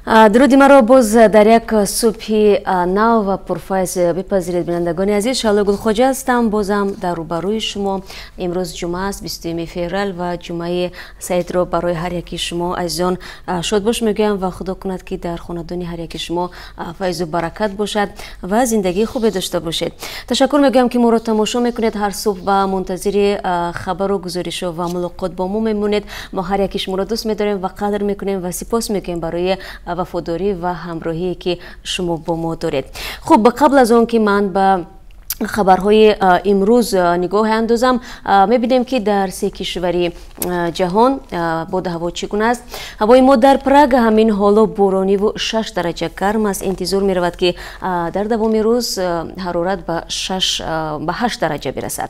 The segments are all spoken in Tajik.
Дуруди маро боз дар як субҳи нав ва пурфайз бипазиред, бинандагони азиз. Шаҳло Гулхоҷа ҳастам, бозам дар рӯбарӯи шумо. Имрӯз ҷумъа аст, 20 феврал, ва ҷумъаи саидро барои ҳар яки шумо азизон шодбош мегӯям ва худо кунад, ки дар хонадони ҳар яки шумо файзу баракат бошад ва зиндагии хубе дошта бошед. Ташаккур мегӯям, ки моро тамошо мекунед ҳар субҳ ва мунтазири хабару гузоришҳо ва мулоқот бо мо мемонед. Мо ҳар яки шуморо дӯст медорем ва қадр мекунем ва сипос мегӯем барои вафодорӣ ва ҳамроҳие, ки шумо бо мо доред. Хуб, қабл аз он ки ман ба хабарҳои имрӯз нигоҳе андозам, мебинем, ки дар се кишвари ҷаҳон боду ҳаво чӣ гуна аст. Ҳавои мо дар Прага ҳамин ҳоло борониву 6 дараҷа гарм аст. Интизор меравад, ки дар давоми рӯз ҳарорат ба 8 дараҷа бирасад.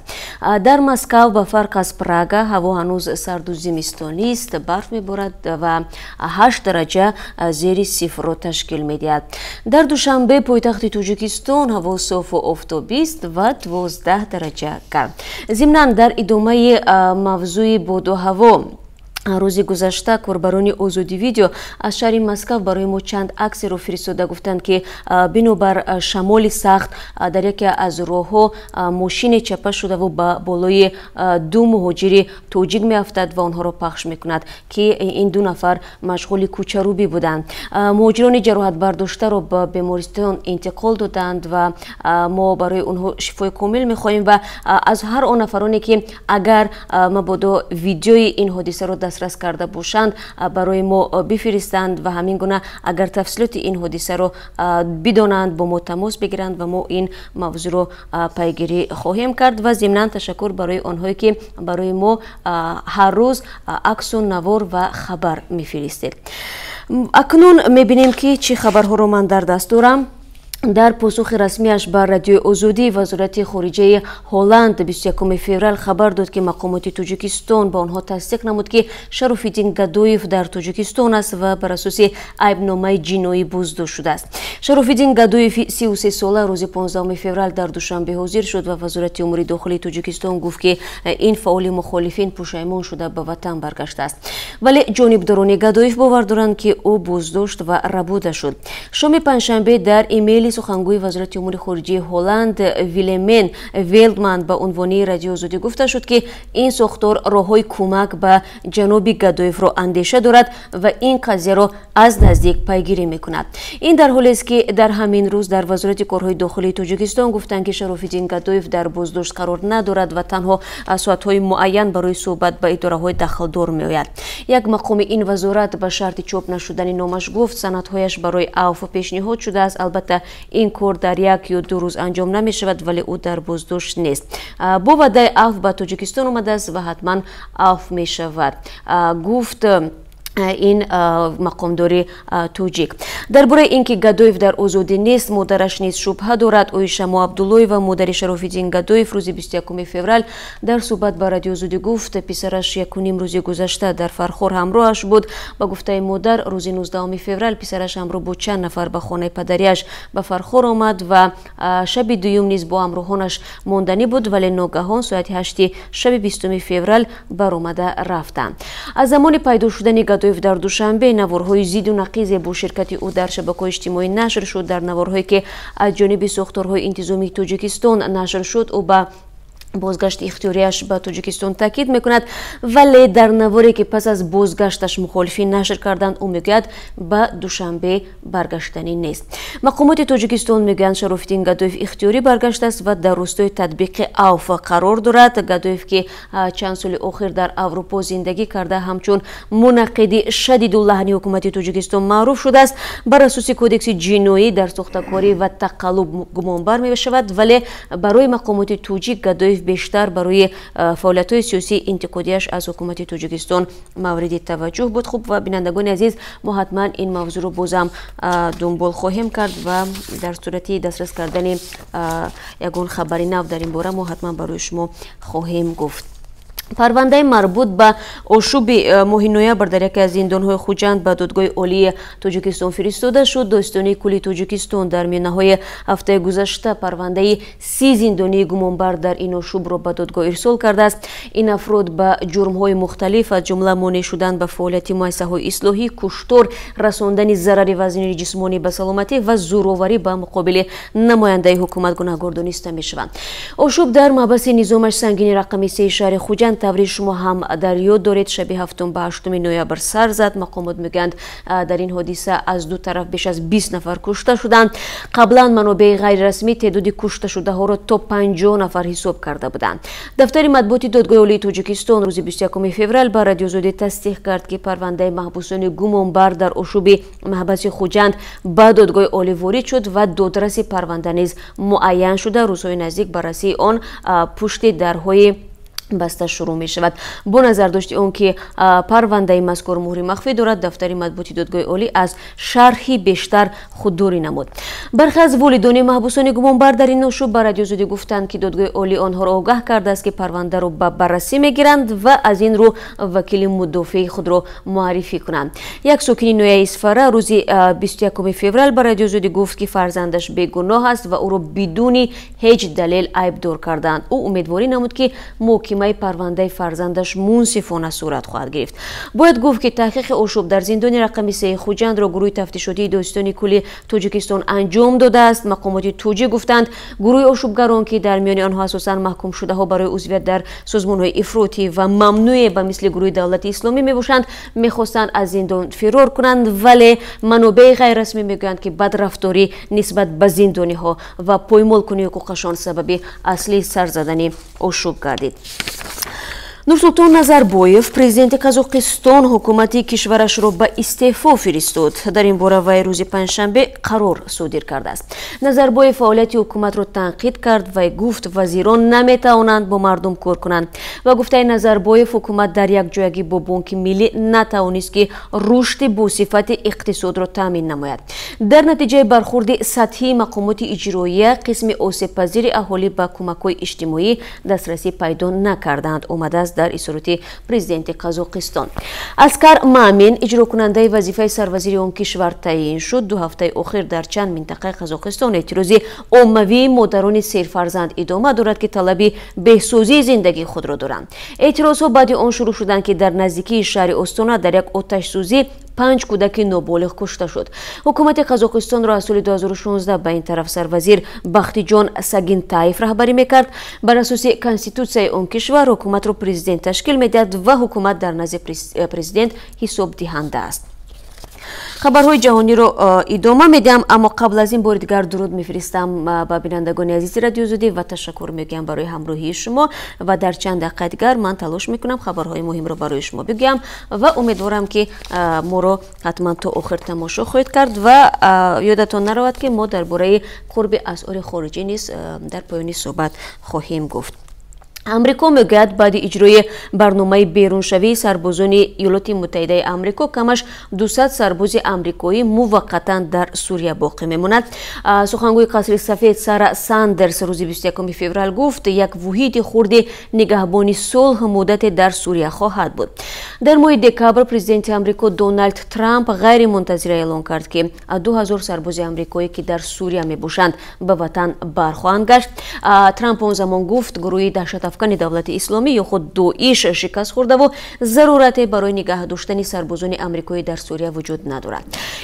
Дар Москав, ба фарқ аз Прага, ҳаво ҳанӯз сарду зимистонист, барф меборад ва 8 дараҷа зери сифрро ташкил медиҳад. Дар Душанбе, пойтахти Тоҷикистон, ҳаво софу офтобист ва 12 дараҷа гарм. Зимнан, дар идомаи мавзӯи боду ҳаво, рӯзи гузашта корбарони Озодӣ Видео аз шаҳри Москав барои мо чанд аксеро фиристода гуфтанд, ки бинобар шамоли сахт дар яке аз роҳҳо мошине чапа шудаву ба болои ду муҳоҷири тоҷик меафтад ва онҳоро пахш мекунад, ки ин ду нафар машғули кӯчарӯбӣ буданд. Муҳоҷирони ҷароҳатбардоштаро ба бемористон интиқол доданд ва мо барои онҳо шифои комил мехоҳем ва аз ҳар он нафароне, ки агар мабодо видеои ин ҳодисаро дастрас карда бошанд, барои мо бифиристанд ва ҳамин гуна агар тафсилоти ин ҳодисаро бидонанд, бо мо тамос бигиранд ва мо ин мавзӯъро пайгирӣ хоҳем кард. Ва зимнан ташаккур барои онҳое, ки барои мо ҳар рӯз аксу навор ва хабар мефиристед. Акнун мебинем, ки чӣ хабарҳоро ман дар даст дорам. Дар посухи расмиаш ба Радиои Озодӣ, Вазорати хориҷаи Ҳолланд 21 феврал хабар дод, ки мақомоти Тоҷикистон ба онҳо тасдиқ намуд, ки Шарофиддин Гадоев дар Тоҷикистон аст ва бар асоси айбномаи ҷиноӣ боздошт шудааст. Шарофиддин Гадоеви 33 сола рӯзи 15 феврал дар Душанбе ҳозир шуд ва Вазорати умури дохилии Тоҷикистон гуфт, ки ин фаъоли мухолифин пушаймон шуда, ба ватан баргаштааст. Вале ҷонибдорони Гадоев бовар доранд, ки ӯ боздошт ва рабуда шуд. Шоми панҷшанбе дар имейли сухангӯи Вазорати умури хориҷии Ҳолланд Вилемен Велдман ба унвони Радиои Озодӣ гуфта шуд, ки ин сохтор роҳҳои кӯмак ба ҷаноби Гадоевро андеша дорад ва ин қазияро аз наздик пайгирӣ мекунад. Ин дар ҳолест, ки дар ҳамин рӯз дар Вазорати корҳои дохилии Тоҷикистон гуфтанд, ки Шарофиддин Гадоев дар боздошт қарор надорад ва танҳо соатҳои муайян барои суҳбат ба идораҳои дахлдор меояд. Як мақоми ин вазорат ба шарти чоп нашудани номаш гуфт, санадҳояш барои авф пешниҳод шудааст. Албатта, ин кор дар 1 ё 2 рӯз анҷом намешавад, вале ӯ дар боздошт нест, бо ваъдаи авф ба Тоҷикистон омадааст ва ҳатман авф мешавад, гуфт ин мақомдори тоҷик. Дар бораи ин ки Гадоев дар озодӣ нест, модараш низ шубҳа дорад. Оишамо Абдуллоева, модари Шарофиддин Гадоев, рӯзи 21 феврал дар суҳбат ба Радиои Озодӣ гуфт, писараш 1.5 рӯзи гузашта дар Фархор ҳамроҳаш буд. Ба гуфтаи модар, рӯзи 19 феврал писараш ҳамроҳ бо чанд нафар ба хонаи падарияш ба Фархор омад ва шаби дуюм низ бо ҳамроҳонаш монданӣ буд, вале ногаҳон соати 8-и шаби 20 феврал баромада рафтанд. Аз замони пайдо шудани Гадоев дар Душанбе наворҳои зиду нақизе бо ширкати ӯ дар шабакаҳои иҷтимоӣ нашр шуд. Дар наворҳое, ки аз ҷониби сохторҳои интизомии Тоҷикистон нашр шуд, ӯ ба бозгашти ихтиёрияш ба Тоҷикистон таъкид мекунад, вале дар наворе, ки пас аз бозгашташ мухолифин нашр карданд, ӯ мегӯяд, ба Душанбе баргаштанӣ нест. Мақомоти Тоҷикистон мегӯянд, Шарофиддин Гадоев ихтиёрӣ баргаштааст ва дар рустои татбиқи авф қарор дорад. Гадоев, ки чанд соли охир дар Аврупо зиндагӣ карда, ҳамчун мунаққиди шадидуллаҳни ҳукумати Тоҷикистон маъруф шудааст, бар асоси кодекси ҷиноӣ дар сохтакорӣ ва тақаллуб гумонбар мешавад. Вале барои мақомоти тоҷик Гадоев бештар барои фаъолиятҳои сиёсии интиқодияш аз ҳукумати Тоҷикистон мавриди таваҷҷӯҳ буд. Хуб, ва бинандагони азиз, мо ҳатман ин мавзӯъро бозам дунбол хоҳем кард ва дар сурати дастрас кардани ягон хабари нав дар ин бора мо ҳатман барои шумо хоҳем гуфт. Парвандаи марбут ба ошӯби моҳи ноябр дар яке аз зиндонҳои Хуҷанд ба Додгоҳи Олии Тоҷикистон фиристода шуд. Додситонии кулли Тоҷикистон дар миёнаҳои ҳафтаи гузашта парвандаи 30 зиндонии гумонбар дар ин ошӯбро ба додгоҳ ирсол кардааст. Ин афрод ба ҷурмҳои мухталиф, аз ҷумла монеъ шудан ба фаъолияти муассисаҳои ислоҳӣ, куштор, расондани зарари вазнини ҷисмонӣ ба саломатӣ ва зӯроварӣ ба муқобили намояндаи ҳукумат гунаҳгор дониста мешаванд. Ошӯб дар маҳбаси низомаш сангини рақами 3 шаҳри Хуҷанд, таври шумо ҳам дар ёд доред, шаби 7 ба 8 ноябр сар зад. Мақомот мегӯянд, дар ин ҳодиса аз ду тараф беш аз 20 нафар кушта шуданд. Қаблан манобеи ғайрирасмӣ теъдоди кушташудаҳоро то 50 нафар ҳисоб карда буданд. Дафтари матбуоти Додгоҳи Олии Тоҷикистон рӯзи 21 феврал ба Радиозодӣ тасдиқ кард, ки парвандаи маҳбусони гумонбар дар ошӯби маҳбаси Хуҷанд ба Додгоҳи Олӣ ворид шуд ва додраси парванда низ муайян шуда, рӯзҳои наздик баррасии он пушти дарҳои баста шурӯъ мешавад. Бо назардошти он ки парвандаи мазкур муҳри махфӣ дорад, дафтари матбуоти Додгоҳи Олӣ аз шарҳи бештар худдорӣ намуд. Бархе аз волидони маҳбусони гумонбар дар ин ошӯб ба Радиозодӣ гуфтанд, ки Додгоҳи Олӣ онҳоро огаҳ кардааст, ки парвандаро ба баррасӣ мегиранд ва аз ин рӯ вакили мудофеи худро муаррифӣ кунанд. Як сокини ноҳияи Исфара рӯзи 21 феврал ба Радиозодӣ гуфт, ки фарзандаш бегуноҳ аст ва ӯро бидуни ҳеҷ далел айбдор карданд. Ӯ умедворӣ намуд, ки муҳокимаи парвандаи фарзандаш мунсифона сурат хоҳад гирифт. Бояд гуфт, ки таҳқиқи ошӯб дар зиндони рақами 3 Хуҷандро гурӯҳи тафтишотии Додситонии кулли Тоҷикистон анҷом додааст. Мақомоти тоҷик гуфтанд, гурӯҳи ошӯбгарон, ки дар миёни онҳо асосан маҳкумшудаҳо барои узвият дар созмонҳои ифротӣ ва мамнӯе ба мисли гурӯҳи Давлати Исломӣ мебошанд, мехостанд аз зиндон фирор кунанд, вале манобеи ғайррасмӣ мегӯянд, ки бадрафторӣ нисбат ба зиндониҳо ва поймолкунии ҳуқуқашон сабаби аслии сар задани ошӯб гардид. Нурсултон Назарбоев, президенти Қазоқистон, ҳукумати кишварашро ба истеъфо фиристод. Дар ин бора вай рӯзи панҷшанбе қарор содир кардааст. Назарбоев фаъолияти ҳукуматро танқид кард ва гуфт, вазирон наметавонанд бо мардум кор кунанд. Ва гуфтаи Назарбоев, ҳукумат дар якҷоягӣ бо Бонки Миллӣ натавонист, ки рушди босифати иқтисодро таъмин намояд. Дар натиҷаи бархурди сатҳии мақомоти иҷроия, қисми осебпазири аҳолӣ ба кӯмакҳои иҷтимоӣ дастрасӣ пайдо накарданд, омадааст дар изҳороти президенти Қазоқистон. Аскар Мамин иҷрокунандаи вазифаи сарвазири он кишвар таъин шуд. 2 ҳафтаи охир дар чанд минтақаи Қазоқистон эътирози оммавии модарони серфарзанд идома дорад, ки талаби беҳсозии зиндагии худро доранд. Эътирозҳо баъди он шурӯъ шуданд, ки дар наздикии шаҳри Остона дар як оташсӯзӣ 5 кӯдаки ноболиғ кушта шуд. Ҳукумати Қазоқистонро аз соли 2016 ба ин тараф сарвазир Бахтиҷон Сагинтаев раҳбарӣ мекард. Бар асоси конститутсияи он кишвар ҳукуматро президент ташкил медиҳад ва ҳукумат дар назди президент ҳисобдиҳанда аст. Хабарҳои ҷаҳониро идома медиҳам, аммо қабл аз ин бори дигар дуруд мефиристам ба бинандагони азизи Радиозодӣ ва ташаккур мегӯям барои ҳамроҳии шумо. Ва дар чанд дақиқа дигар ман талош мекунам хабарҳои муҳимро барои шумо бигӯям ва умедворам, ки моро ҳатман то охир тамошо хоҳед кард. Ва ёдатон наравад, ки мо дар бораи қурби асъори хориҷӣ низ дар поёни суҳбат хоҳем гуфт. Амрико мегӯяд, баъди иҷрои барномаи беруншавии сарбозони Иёлоти Муттаҳидаи Амрико камаш 200 сарбози амрикоӣ муваққатан дар Сурия боқӣ мемонад. Сухангӯи Қасри Сафед Сара Сандерс рӯзи 21 феврал гуфт, як воҳиди хурди нигаҳбони сулҳ муддате дар Сурия хоҳад буд. Дар моҳи декабр президенти Амрико Доналд Трамп ғайримунтазира эълон кард, ки 2000 сарбози амрикоӣ, ки дар Сурия мебошанд, ба ватан бархоҳанд гашт. Трамп он замон гуфт, гурӯҳи даҳшатафкани Давлати Исломӣ ё худ ДОИШ шикаст хӯрдаву зарурате барои нигаҳ доштани сарбозони амрикоӣ дар Сурия вуҷуд надорад.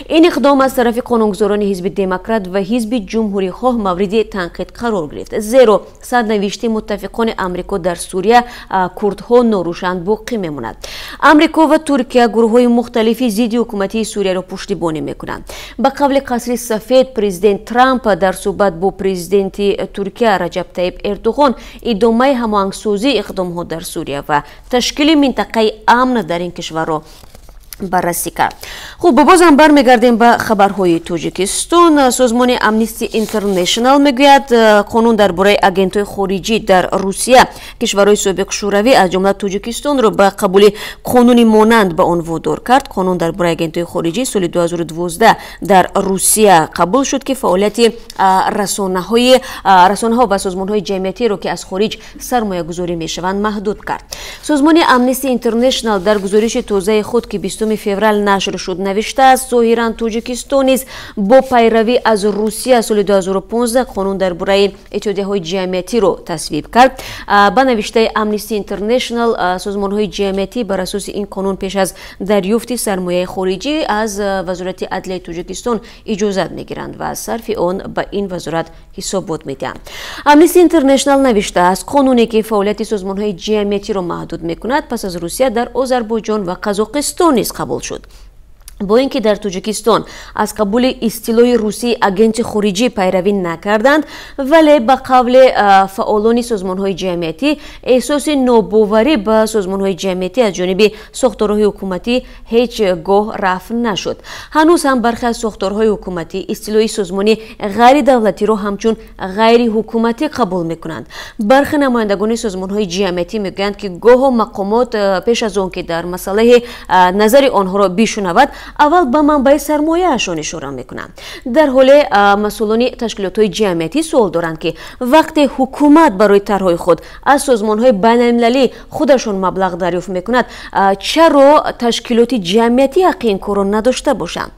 Ин иқдом аз тарафи қонунгузорони ҳизби Демократ ва ҳизби Ҷумҳурихоҳ мавриди танқид қарор гирифт, зеро сарнавишти муттафиқони Амрико дар Сурия, курдҳо, норӯшан боқӣ мемонад. Амрико ва Туркия гурӯҳҳои мухталифи зидди ҳукуматии Сурияро пуштибонӣ мекунанд. Ба қавли Қасри Сафед, президент Трамп дар суҳбат бо президенти Туркия Раҷаб Таиб Эрдуғон идомаи ҳамоҳангсозии иқдомҳо дар Сурия ва ташкили минтақаи амн дар ин кишварро Баррасӣ кард. Хуб, бозам бармегардем ба хабарҳои Тоҷикистон. Созмони Амнисти Интернешнал мегӯяд, қонун дар бораи агентҳои хориҷӣ дар Русия кишварҳои собиқ Шӯравӣ, аз ҷумла Тоҷикистонро, ба қабули қонуни монанд ба он водор кард. Қонун дар бораи агентҳои хориҷӣ соли 2012 дар Русия қабул шуд, ки фаъолияти расонаҳо ва созмонҳои ҷамъиятиро, ки аз хориҷ сармоягузорӣ мешаванд, маҳдуд кард. Созмони Амнисти Интернешнал дар гузориши тозаи худ, ки 20 феврал нашр шуд, навиштааст, зоҳиран Тоҷикистон низ бо пайравӣ аз Русия соли 2015 қонун дар бораи иттиҳодияҳои ҷамъиятиро тасвиб кард. Ба навиштаи Амнисти Интернешнал, созмонҳои ҷамъиятӣ бар асоси ин қонун пеш аз дарёфти сармояи хориҷӣ аз Вазорати адлияи Тоҷикистон иҷозат мегиранд ва аз сарфи он ба ин вазорат ҳисобот медиҳанд. Амнисти Интернешнал навиштааст, қонуне, ки фаъолияти созмонҳои ҷамъиятиро маҳдуд мекунад, пас аз Русия дар Озарбойҷон ва Қазоқистон низ қабул шуд. Бо ин ки дар Тоҷикистон аз қабули истилоҳи русии агенти хориҷӣ пайравӣ накарданд, вале ба қавли фаъолони созмонҳои ҷамъиятӣ, эҳсоси нобоварӣ ба созмонҳои ҷамъиятӣ аз ҷониби сохторҳои ҳукуматӣ ҳеҷ гоҳ рафъ нашуд. Ҳанӯз ҳам бархе аз сохторҳои ҳукуматӣ истилоҳи созмони ғайридавлатиро ҳамчун ғайриҳукуматӣ қабул мекунанд. Бархе намояндагони созмонҳои ҷамъиятӣ мегӯянд, ки гоҳо мақомот пеш аз он ки дар масъалаи назари онҳоро бишунавад, аввал ба манбаи сармояашон ишора мекунанд. Дар ҳоле масъулони ташкилотҳои ҷамъиятӣ суол доранд, ки вақте ҳукумат барои тарҳҳои худ аз созмонҳои байналмилалӣ худашон маблағ дарёфт мекунад, чаро ташкилоти ҷамъиятӣ ҳаққи ин корро надошта бошанд?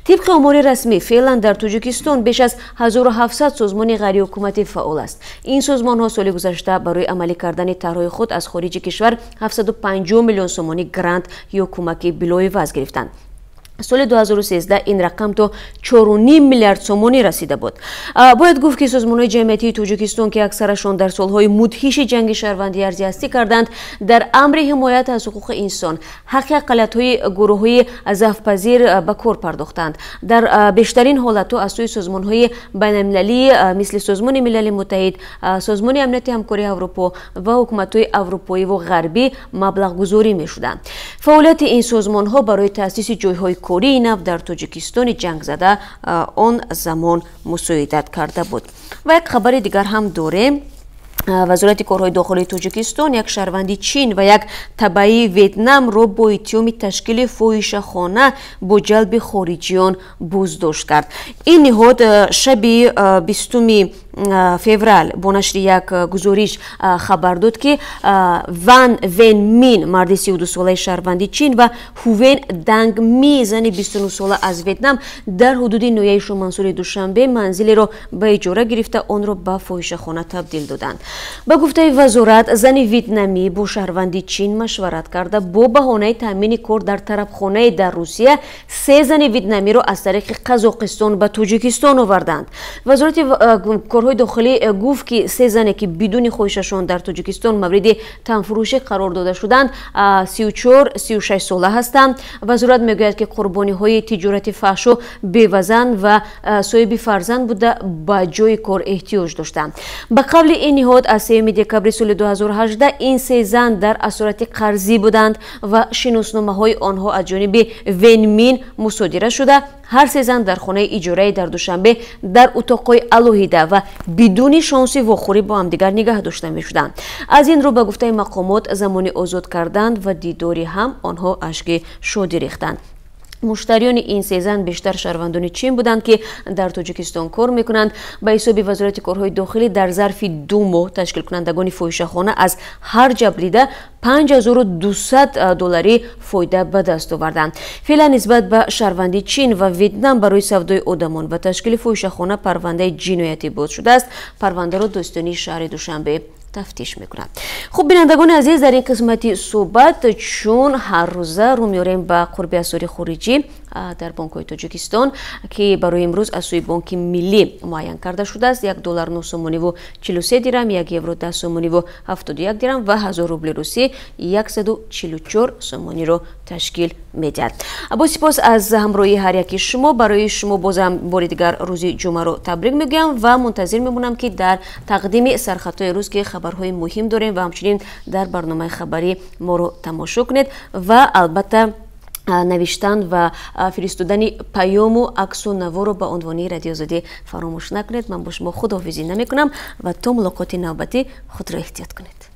Тибқи омори расмӣ, феълан дар Тоҷикистон беш аз 1700 созмони ғайриҳукуматӣ фаъол аст. Ин созмонҳо соли гузашта барои амалӣ кардани тарҳҳои худ аз хориҷи кишвар 750 миллион сомонӣ грант ё кӯмаки билоиваз гирифтанд. Соли 2013 ин рақам то 4,5 миллиард сомонӣ расида буд. Бояд гуфт, ки созмонҳои ҷамъиятии Тоҷикистон, ки аксарашон дар солҳои мудҳиши ҷанги шаҳрвандӣ арзи ҳастӣ карданд, дар амри ҳимоят аз ҳуқуқи инсон, ҳаққи ақаллиятҳои гурӯҳҳои заъфпазир ба кор пардохтанд. Дар бештарин ҳолатҳо аз сӯи созмонҳои байналмилалӣ, мисли Созмони Милали Муттаҳид, Созмони Амнияти Ҳамкории Аврупо ва ҳукуматҳои аврупоиву ғарбӣ маблағгузорӣ мешуданд. Фаъолияти ин созмонҳо барои таъсиси ҷойҳои кории нав дар Тоҷикистони ҷангзада он замон мусоидат карда буд. Ва як хабари дигар ҳам дорем. Вазорати корҳои дохилии Тоҷикистон як шаҳрванди Чин ва як табаии Ветнамро бо иттиҳоми ташкили фоҳишахона бо ҷалби хориҷиён боздошт кард. Ин ниҳод шаби 20 феврал бо нашри як гузориш хабар дод, ки Ван Вен Мин, марди 32-солаи шаҳрванди Чин, ва Ҳувен Данг Ми, зани 29-сола аз Ветнам, дар ҳудуди ноҳияи Шомансури Душанбе манзилеро ба иҷора гирифта, онро ба фоҳишахона табдил доданд. Ба гуфтаи вазорат, зани ветнамӣ бо шаҳрванди Чин машварат карда, бо баҳонаи таъмини кор дар тарабхонае дар Русия се зани ветнамиро аз тариқи Қазоқистон ба Тоҷикистон оварданд. Вазорати корҳои дохилӣ гуфт, ки се зане, ки бидуни хоҳишашон дар Тоҷикистон мавриди танфурӯшӣ қарор дода шуданд, 34, 36 сола ҳастанд. Вазорат мегӯяд, ки қурбониҳои тиҷорати фаҳшу бевазан ва соҳиби фарзанд буда, ба ҷои кор эҳтиёҷ доштанд. Ба қавли ин ниҳод, аз 3 декабри соли 2018 ин се зан дар асорати қарзӣ буданд ва шиносномаҳои онҳо аз ҷониби Венмин мусодира шуда. Ҳар се зан дар хонаи иҷораӣ дар Душанбе дар утоқҳои алоҳида ва бидуни шонси вохӯрӣ бо ҳамдигар нигаҳ дошта мешуданд. Аз ин рӯ, ба гуфтаи мақомот, замони озод кардан ва дидори ҳам онҳо ашки шодӣ рехтанд. Муштариёни ин се зан бештар шаҳрвандони Чин буданд, ки дар Тоҷикистон кор мекунанд. Ба ҳисоби Вазорати корҳои дохилӣ, дар зарфи 2 моҳ ташкилкунандагони фоҳишахона аз ҳар ҷабрдида 5200 долларӣ фоида ба даст оварданд. Феълан нисбат ба шаҳрванди Чин ва Ветнам барои савдои одамон ва ташкили фоҳишахона парвандаи ҷиноятӣ боз шудааст. Парвандаро додситонии шаҳри Душанбе тафтиш мекунад. Хуб, бинандагони азиз, дар ин қисмати суҳбат, чун ҳар рӯза рӯ меорем ба қурби асъори хориҷӣ дар бонкҳои Тоҷикистон, ки барои имрӯз аз сӯи Бонки Миллӣ муайян карда шудааст: 1 доллар 9 сомониву 43 дирам, 1 евро 10 сомониву 71 дирам ва 1000 рубли русӣ 144 сомониро ташкил медиҳад. Бо сипос аз ҳамроҳии ҳар яки шумо, барои шумо бозам бори дигар рӯзи ҷумъаро табрик мегӯям ва мунтазир мемонам, ки дар тақдими сархатҳои рӯз, ки хабарҳои муҳим дорем, ва ҳамчунин дар барномаи хабарӣ моро тамошо кунед ва албатта Навиштан ва фиристодани паёму аксу наворо ба унвони Радиои Озодӣ фаромӯш накунед. Ман бо шумо худоҳофизӣ намекунам ва то мулоқоти навбатӣ худро эҳтиёт кунед.